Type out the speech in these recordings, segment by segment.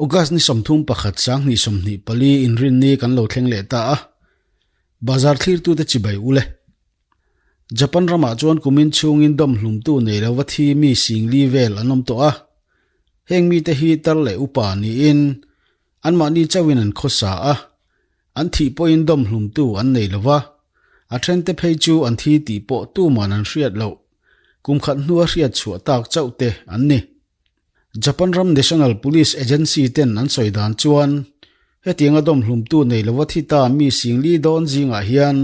August ni 31 2024 Inrinni kan lo thleng leh ta a, bazar thlirtute chibai ule. Japan ramah chuan kumin chhungin dawm hlumtu nei lova thi mi singli vel an awm tawh a, heng mite hi tar leh upa niin anmahni chauhin an khawsa a, an thih pawhin dawm hlumtu an nei lova, a thente phei chu an thi tih pawh tuman an hriat loh, kum khat hnua hriat chhuah tak chauh te an ni. Japan ram National Police Agency ten an sawi dan chuan hetianga dawm hlumtu nei lova thi ta mi singli dawn zingah hian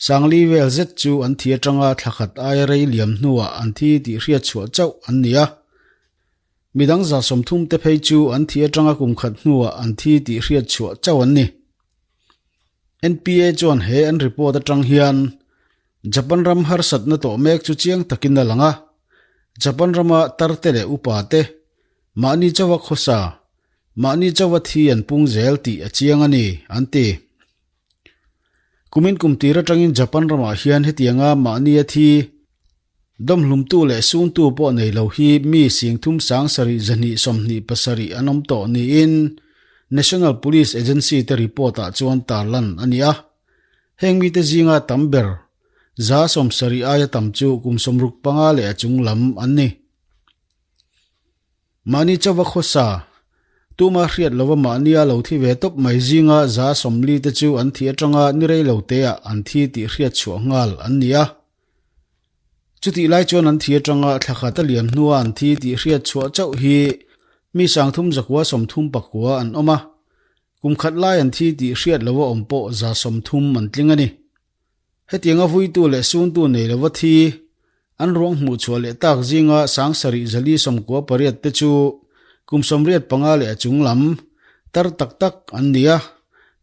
sangli vel zet chu an thi atanga thla khat aia rei liam hnuah an thi tih hriat chhuah chauh an ni a. Midang 30 te phei chu an thi atanga kum khat hnuah an thi tih hriat chhuah chauh an ni. NPA chuan he an report atang hian Japan ram harsatna tawh mek chu chiang takin a lang a, Japan rama tarte leh upa te, mahni chauha khawsa, mahni chauha thi an pung zel tih a chiang a ni, an ti. Kumin kum tir atangin Japan ramah hian hetianga mahnia thi, dawmhlumtu leh suntu pawh nei lo hi mi singthum 7227 an awm tawh niin National Police Agency te report-ah chuan tarlan a ni a. Heng mite zinga tam ber, 70 aia tam chu kum 65 leh a chung lam an ni. Mahni chauva khawsa, tuma hriat lova mahnia lo thi ve tawp mai zinga 40 te chu an thi atanga ni rei lo teah an thi tih hriat chhuah nghal an ni a. Chutih lai chuan an thi atanga thla khat a liam hnua an thi tih hriat chhuah chauh hi mi 3339 an awm a. Kum khat lai an thi tih hriat lova awm pawh 30 an tling a ni. Hetianga vuitu leh suntu nei lova thi, an ruang hmuh chhuah leh tak zinga 7498 te chu kum 85 leh a chung lam, tar tak tak an ni a.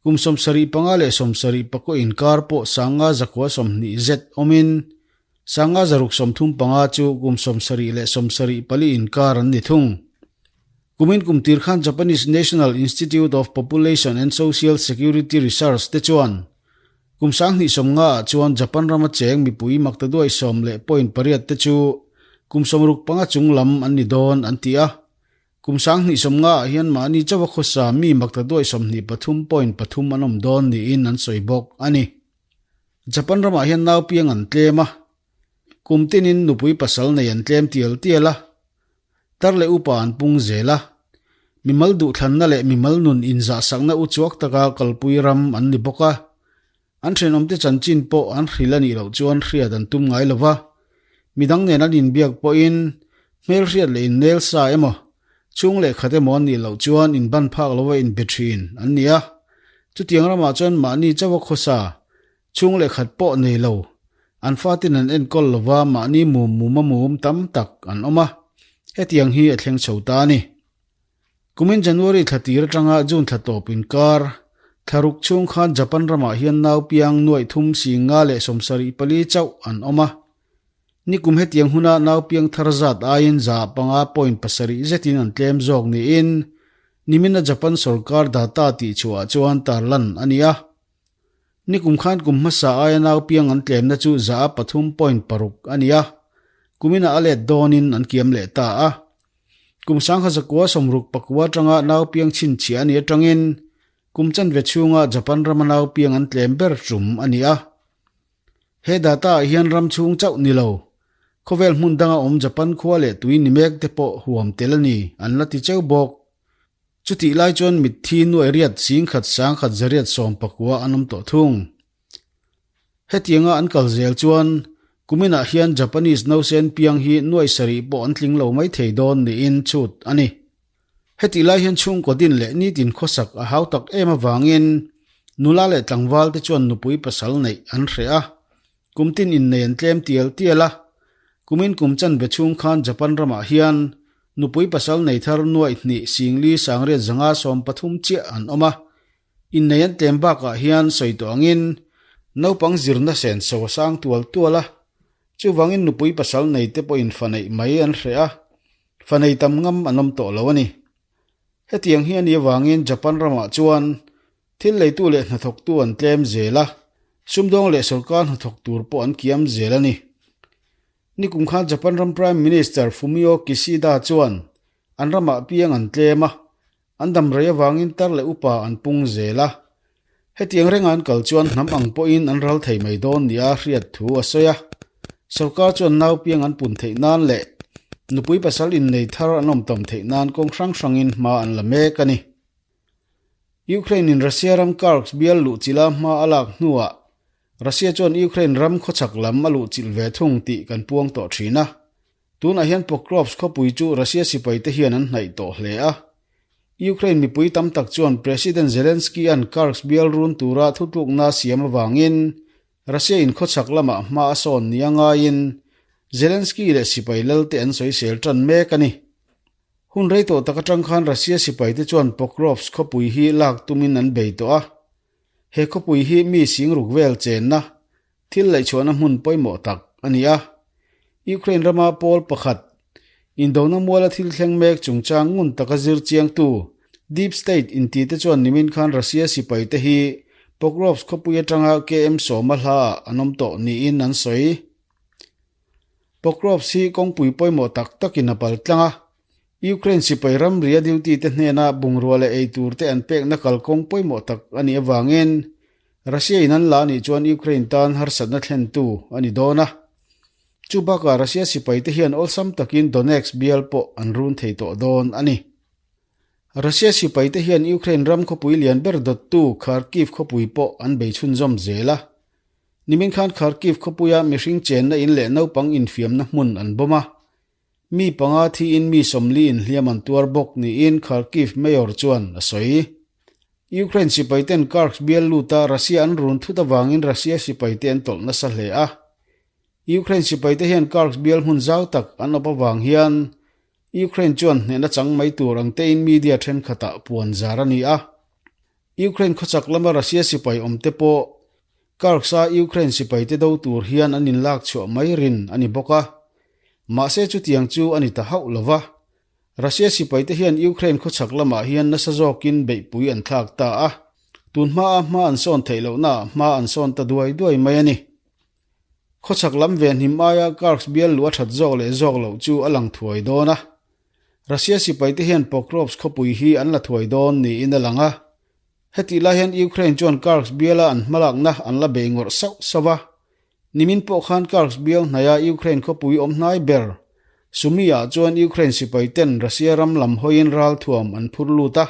Kum 75 leh 74 inkar pawh 5920 zet awmin, 5635 chu kum 70 leh 74 inkar an ni thung. Kumin kum tir khan Japanese National Institute of Population and Social Security Research te chuan kum 2050 ah chuan Japan rama cheng mipui makta duai 10.8 te chu kum 65 chung lam an ni dawn an ti a. Kum 2050 ah hian mahni chauha khawsa mi makta duai 23.3 an awm dawn niin an sawi bawk a ni. Japan ramah hian nau piang an tlem a, kum tinin nupui pasal nei an tlem tial tial a, tar leh upa an pung zel a, mimal duhthlanna leh mimal nun inzahsakna u chuak taka kalpui ram an ni bawk a, an thenawmte chanchin pawh an hril a nih loh chuan hriat an tum ngai lova, midang nen an inbiak pawhin hmel hriat leh innel sa emaw, chhung leh khat emaw an nih loh chuan inban phak lova inbe thin an ni a, chutiang ramah chuan mahni chauha khawsa, chhung leh khat pawh nei lo, an fatin an enkawl lova mahni mum muma mum tam tak an awm a, hetiang hi a thleng chho ta a ni. Kumin January thla tir atanga June thla tawp inkar, thlaruk chhung khan Japan ramah hian nau piang nuaih thum singa leh 74 chauh an awm a. Nikum hetiang huna nau piang thar zat aiin 5.7 zetin an tlem zawk niin nimina Japan sorkar data tih chhuah chuan tarlan a ni a. Nikum khan kum hmasa aia nau piang an tlemna chu 3.6 a ni a, kumina a let dawnin an kiam leh ta a. Kum 1969 atanga nau piang chhinchhiah a ni atangin kum chanve chhunga Japan rama nau piang an tlem ber tum a ni a. He data ah hian ram chhung chauh ni lo, khawvel hmun danga awm Japan khua leh tui ni mek te pawh huam tel a ni an la ti cheu bawk. Chutih lai chuan mitthi nuai riat sing khat sang khat zariat sawm pakua an awm tawh thung. Hetianga an kal zel chuan kuminah hian Japanese nausen piang hi nuai sarih pawh an tling lo mai thei dawn niin chhut a ni. Hetih lai hian chhungkaw din leh nitin khawsak a hau tak em avangin nula leh tlangval te chuan nupui pasal neih an hreh a, kumtin innei an tlem tial tial a. Kumin kum chanve chhung khan Japan ramah hian nupui pasal nei thar nuai hnih singli sangriat zanga 13 chiah an awm a. Innei an tlem bakah hian sawi tawh angin naupang zirna sen so a sang tual tual a, chuvangin nupui pasal nei te pawhin fa neih mai an hreh a, fa nei tam ngam an awm tawh lo a ni. Hetiang hi a ni avangin Japan ramah chuan thil leitu leh hnathawktu an tlem zel a, sumdawng leh sorkar hnathawk tur pawh an kiam zel a ni. Nikum khan Japan ram Prime Minister Fumio Kishida chuan an ramah piang an tlem a. An dam rei avangin tar leh upa an pung zel a. Hetiang renga an kal chuan hnam ang pawhin an ral thei mai dawn nia hriat thu a sawi a. Sorkar chuan naupiang an pun theih nan leh nupui pasal innei thar an awm tam theih nan kawng hrang hrangin hma an la mek a ni. Ukraine in Russia ram Kursk bial luhchilha hma a lak hnuah Russia chuan Ukraine ram khawchhak lam a luhchilh ve thung tih kan puang tawh thin a. Tunah hian Pokrovsk khawpui chu Russia sipaite hian an hnaih tawh hle a. Ukraine mipui tam tak chuan President Zelensky-a'n Kursk bial run tura thutlukna siam avangin Russia in khawchhak lamah hma a sawn nia ngaiin Zelensky leh sipai lalte an sawisel tan mek a ni. Hun rei tawh tak atang khan Russia sipaite chuan Pokrovsk khawpui hi lak tumin an bei tawh a. He khawpui hi mi singruk vel chenna Thil laihchhuahna hmun pawimawh tak a ni a. Ukraine rama pawl pakhat, indona muala thil thleng mek chungchang ngun taka zir chiangtu Deep State intite chuan nimin khan Russia sipaite hi Pokrovsk khawpui atanga KM sawma hlaah an awm tawh niin an sawi. Pokrovsk hi kawngpui pawimawh tak takin a pal tlang a. Ukraine sipai ramria duty te hnena bungrua leh eitur te an pekna kalkawng pawimawh tak a nih avangin Russia in an la anih chuan Ukraine tan harsatna thlentu a ni dawn a. Chu bakah Russia sipaite hian awlsam takin Donetsk bial pawh an run thei tawh dawn a ni. Russia sipaite hian Ukraine ram khawpui lian ber dawttu Kharkiv khawpui pawh an bei chhunzawm zel a. Nimin khan Kharkiv khawpuia mihring chenna in leh naupang infiamna hmun an bawm a. Mi panga thiin mi 40 inhliam an tuar bawk niin Kharkiv Mayor chuan a sawi. Ukraine sipaiten Kursk bial luta Russia an run thut avangin Russia sipaite an tawlh nasa hle a. Ukraine sipaite hian Kursk bial hmun zau tak an awp avang hian Ukraine chuan hnehna chang mai tur ang tein media thenkhatah puan zar a ni a. Ukraine khawchak lama Russia sipai awmte pawh Kursk-a Ukraine sipaite do tur hian an inlak chhuah mai rin a ni bawk a. Mahse chutiang chu a ni ta hauh lo va. Russia sipaite hian Ukraine khawchhak lamah hian nasa zawkin beihpui an thlak ta a, tun hmaa hma an sawn theih lohnaah hma an sawn ta duai duai mai a ni. Khawchhak lam venhim aia Kursk bial luh a that zawk leh zawk loh chu a lang thuai dawn a. Russia sipaite hian Pokrovsk khawpui hi an la thuai dawn niin a lang a. Hetih lai hian Ukraine chuan Kursk biala an hmalakna an la bei ngawrh sauh sauh a. Nimin pawh khan Kursk bial hnaia Ukraine khawpui awm hnai ber Sumy-ah chuan Ukraine sipaiten Russia ram lam hawiin ralthuam an phur lut a,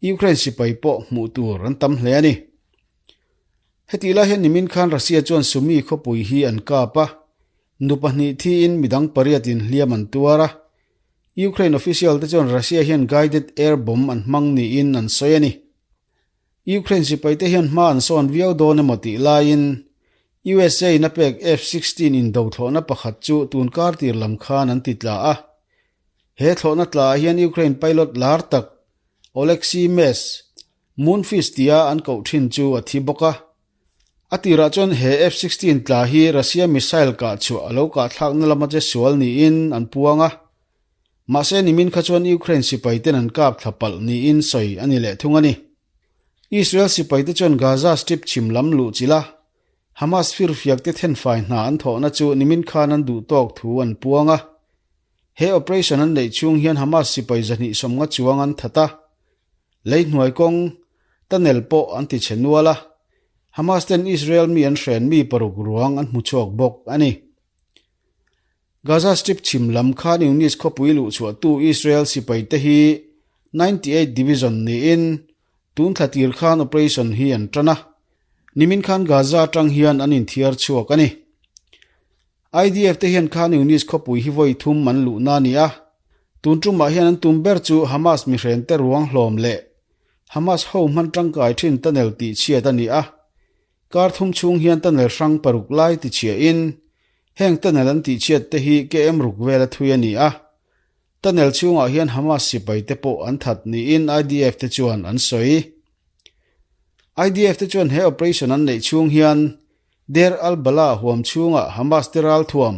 Ukraine sipai pawh hmuh tur an tam hle a ni. Hetih lai hian nimin khan Russia chuan Sumy khawpui hi an kap a, nu pahnih thiin midang pariatin hliam an tuar a. Ukraine official te chuan Russia hian guided air bomb an hmang niin an sawi a ni. Ukraine sipaite hian hma an sawn viau dawn emaw tih laiin USA in a pek F-16 indo thlawhna pakhat chu tun kar tir lam khan an ti tla a. He thlawhna tlaah hian Ukraine pilot lar tak Oleksiy Mes, Moonfish tia an koh thin chu a thi bawk a. A tirah chuan he F-16 tla hi Russia missile kah chhuah a lo kahthlakna lama che sual niin an puang a. Mahse nimin kha chuan Ukraine sipaiten an kap thla palh niin sawi a ni leh thung a ni. Israel sipaite chuan Gaza Strip chhim lam luh chilh a, Hamas firfiakte thenfai hna an thawhna chu nimin khan an duh tawk thu an puang a. He operation an neih chhung hian Hamas sipai 250 chuang an that a, lei hnuai kawng, tunnel pawh an ti chhe nual a. Hamas ten Israel mi an hren mi paruk ruang an hmu chhuak bawk a ni. Gaza Strip chhim lam khan Yunis khawpui luhchhuahtu Israel sipaite hi 98 Division niin tun thla tir khan operation hi an tan a, nimin khan Gaza atang hian an inthiar chhuak a ni. IDF te hian khan Yunis khawpui hi vawi thum an luhna a ni a, tun tumah hian an tum ber chu Hamas mihrente ruang hlawm leh Hamas ho hman tangkai thin tunnel tihchhiat a ni a, Kar thum chhung hian tunnel hrang paruk lai tichhiahin heng tunnel an tihchhiat te hi KM ruk vel a thui a ni a. Tunnel chhungah hian Hamas sipai te pawh an that niin IDF te chuan an sawi. IDF te chuan he operation an neih chhung hian Deir al-Balah huam chhungah Hamas te ralthuam,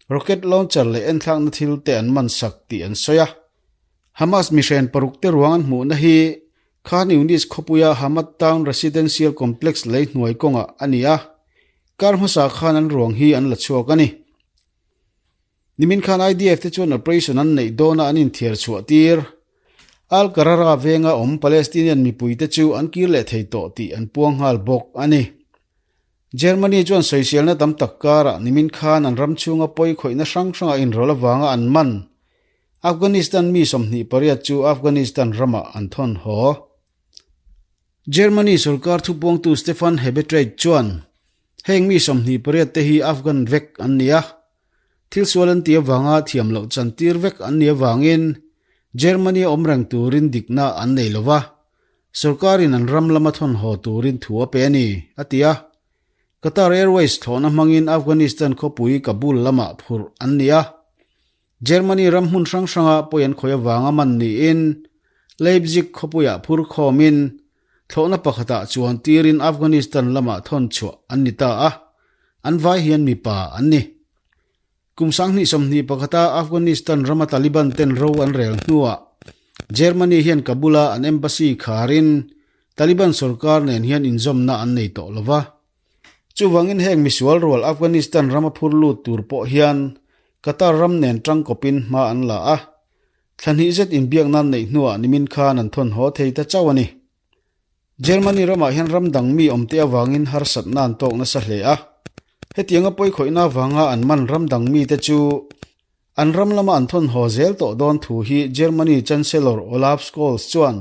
rocket launcher leh enthlakna thil te an man sak tih an sawi a. Hamas mihren paruk te ruang an hmuhna hi Khan Younis khawpuia Hamad Town Residential Complex lei hnuai kawngah a ni a, kar hmasa khan an ruang hi an la chhuak a ni. Nimin khan IDF te chuan operation an neih dawna an inthiar chhuah tir. Al-Qarara venga awm Palestinian mipuite chu an kir leh thei tawh tih an puang nghal bawk a ni. Germany chuan sawiselna tam tak karah nimin khan an ram chhunga pawi khawihna hrang hranga inrawlh avanga an man Afghanistan mi 28 chu Afghanistan ramah an thawn haw. Germany sorkar thupuangtu Stefan Hebestreit chuan heng mi 28 te hi Afghan vek an ni a, thil sual an tih avanga thiam loh chantir vek an nih avangin Germany a awm reng turin dikna an nei lo va, sorkarin an ram lama thawn haw turin thu a pe a ni, a ti a. Qatar Airways thlawhna hmangin Afghanistan khawpui Kabul lamah phurh an ni a. Germany ram hmun hrang hranga pawi an khawih avanga man niin Leipzig khawpuiah phur khawmin thlawhna pakhatah chuan tirin Afghanistan lamah thawn chhuah an ni ta a, an vai hian mipa an ni. Kum 2021-a Afghanistan rama Taliban ten ro an rel hnuah Germany hian Kabul-a an embassy kharin Taliban sorkar nen hian inzawmna an nei tawh lo va. Chuvangin heng misual rual Afghanistan rama phur lut tur pawh hian Qatar ram nen tangkawpin hma an la a, thla hnih zet inbiak nan neih hnuah nimin khan an thawn haw thei ta chauh a ni. Germany ramah hian ram dang mi awmte avangin harsatna an tawk nasa hle a, hetianga pawikhawihna avanga an man ram dang mite chu an ram lama an thawn haw zel tawh dawn thu hi Germany Chancellor Olaf Scholz chuan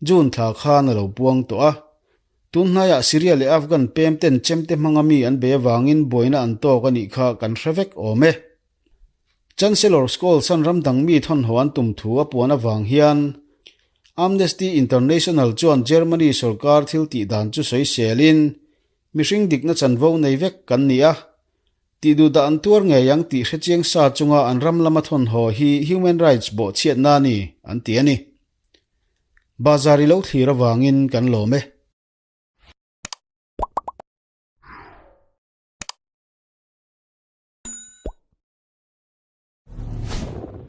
June thla khan a lo puang tawh a. Tun hnaiah Syria leh Afghan pem ten chemte hmanga mi an bei avangin buaina an tawk a nih kha kan hre vek awm e. Chancellor Scholz an ram dang mi thawnhaw an tum thu a puan avang hian Amnesty International chuan Germany sorkar thil tih dan chu sawiselin mihring dikna chanvo nei vek kan ni a, tih duh dah an tuar ngei ang tih hrechiang sa chunga an ram lama thawnhaw hi human rights bawhchhiatna a ni, an ti a ni. Bazar i lo thlir avangin kan lawm e.